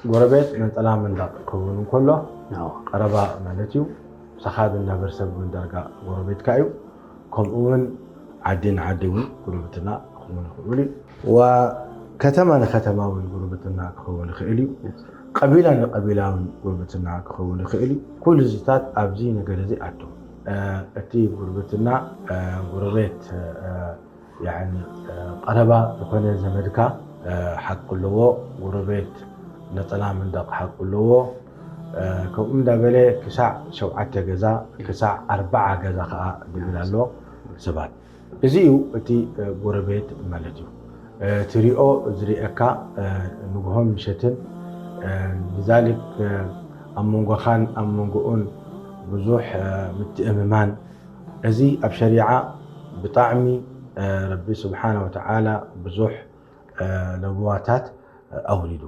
ጎረቤት ነጸላ መንደቕ ክኸውን እንከሎ፣ ቀረባ ማለት እዩ። ምሳኻ ዝናበር ሰብ እውን ዳርጋ ጎረቤትካ እዩ። ከምኡ እውን ዓዲ ንዓዲ እውን ጉርብትና ክኸውን ይኽእል እዩ። ዋ ከተማ ንከተማ እውን ጉርብትና ክኸውን ይኽእል እዩ። ቀቢላ ንቀቢላ እውን ጉርብትና ክኸውን ይኽእል እዩ። ኩሉ እዚታት ኣብዚ ነገር እዚ ኣቶ እቲ ጉርብትና ጎረቤት ያኒ ቀረባ ዝኾነ ዘመድካ ሓቂ ኣለዎ። ጎረቤት ነጸላ መንደቕ ሓቂ ኣለዎ። ከምኡ እንዳበለ ክሳዕ ሸውዓተ ገዛ ክሳዕ ኣርባዓ ገዛ ከዓ ዝብል ኣሎ ሰባት። እዚ እዩ እቲ ጎረቤት ማለት እዩ። ትሪኦ ዝሪእካ ንግሆን ምሸትን ሊዛሊክ ኣብ መንጎኻን ኣብ መንጎኡን ብዙሕ ምትእምማን እዚ ኣብ ሸሪዓ ብጣዕሚ ረቢ ስብሓነ ወተዓላ ብዙሕ ለበዋታት ኣውሪዱ።